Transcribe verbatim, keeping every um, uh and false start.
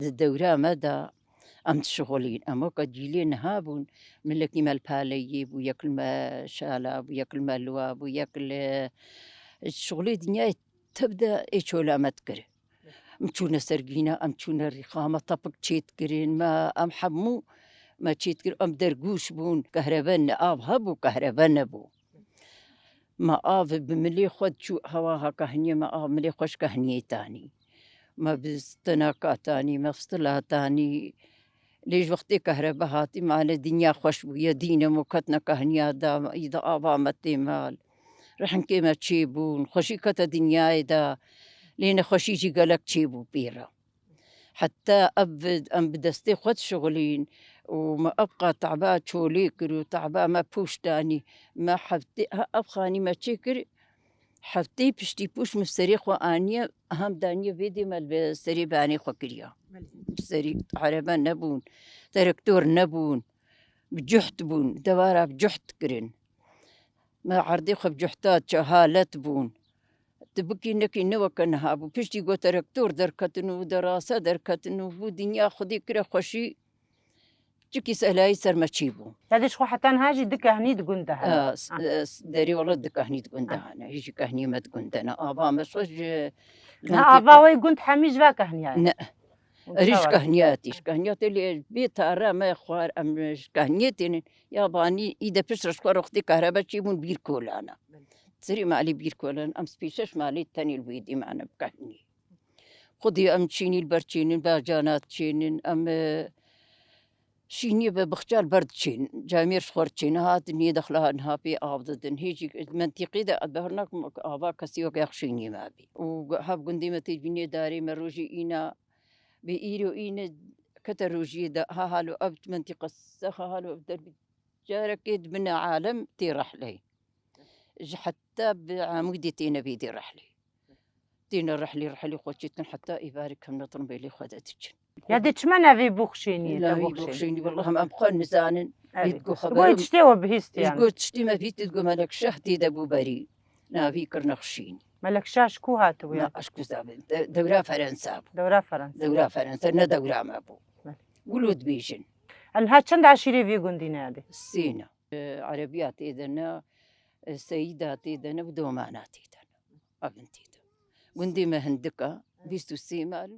Di dewra me de em dişixulîn. Em weke cîlê niha bûn. Milekî me li paleyê bû, yek li me şala bû, yek li me liwa bû, yek li şixulê dinyayê tev de ê çola me dikir. Em çûne sergîna, em çûne rîxa, me tepik çêdikirin, me em hemû me çêdikir, em dergûş bûn, kehrebe ne, av hebû, kehrebe nebû. Me av bi milê xwe diçû, hewa ha kahniyê me av milê xwe ji kahniyê tanî. Me bi stenaka tanî, me stila tanî. Lê ji wextê kehrebe hatî, male dinya xweş bûye, dîne me ketine kahniya da, î de ava me tê mal. Rehinkê me çêbûn, xweşî kete dinyayê de. Lê nexweşî jî gelek çêbû pê re. Heta ev em bi destê xwe dişixulîn û me ev qa teba çolê kir û teba me pûş danî. Me heftê, ha, ev xanî me çê kir, heftê piştî pûş min serê xwe aniye, hem daniye vê dê me li serê banê xwe kiriya. Serî erebe nebûn, terektor nebûn, bi cuht bûn, dewara bi cuht kirin. Me erdê xwe bi cuhta çe halet bûn. Tu bikî nekî ne weke niha bû. Piştî got terektor derketin û derasa derketin û bû dinya xwedî kire xweşî. Çikî selayî ser me çî bû. Ya dê ji xwe heta niha jî du kehnî di gund de hene. Ha, s-, Ah. s-, derê wele du kehnî di gund de Ah. hene. Hî jî kehnî me di gund de ne. Ava me şo ji Ha, ava wê gund hemî ji va kehniya ye. Ne. Û Erî ji çawa? Kehniyatî, ji kehniyatê lê bê tare me xwar em ji kehniyê tênin. Ya banî î de pişt re ji xwe rextê kehrebe çî bûn bîr kolana. Sirî malî bîr kolan, em spî şeş malî tenê li wê dî me ne bi kehniyê. Xwedî em çînî li ber çênin, bacana çênin, em, e, şîniyê bi bixça li ber diçênin. Camêr ji xwe diçênin, hat niyê dexla niha pê av didin. Hê jî mentîqî de, de hir nakim ava kesî weke xşînî me bî. Û hev gundê me tê bînê darê me rojî îna Bi îro îne kete rojiyê de ha halo ev mentîqe se ha halo ev derbî carekê dibine alem tê rehlê. Ji heta bi Amûdê têne vê dê rehlê. Têne rehlê, rehlê xwe çêtin heta êvarê kemne tirbêlê xwe de diçin. Ya dê çima navê bû xşêniyê, te Navê bû xşênî? Bûxşênî, wellah em, em xwe nizanin. Erê. Lê digo Digo xeberim, tiştê we bihîstiyan. Digo tiştê me bihîst, digo Melek Şah tê de bû berî. Navî kirine xşînî. Melek Şah ji ku hatibû ya? Na, ji ku zabe. De-, dewra Ferensa bû. Dewra Ferensa. Dewra Ferensa, ne dewra me bû. Belê. Wilo dibêjin. Niha çend eşîrê vî gundî ne yadê? Sê ne. E, Erebiya tê de ne, e, Seyîda tê de ne, û Domana tê de ne. Evin tê de. Gundê me hindik e, bîst û sê mal.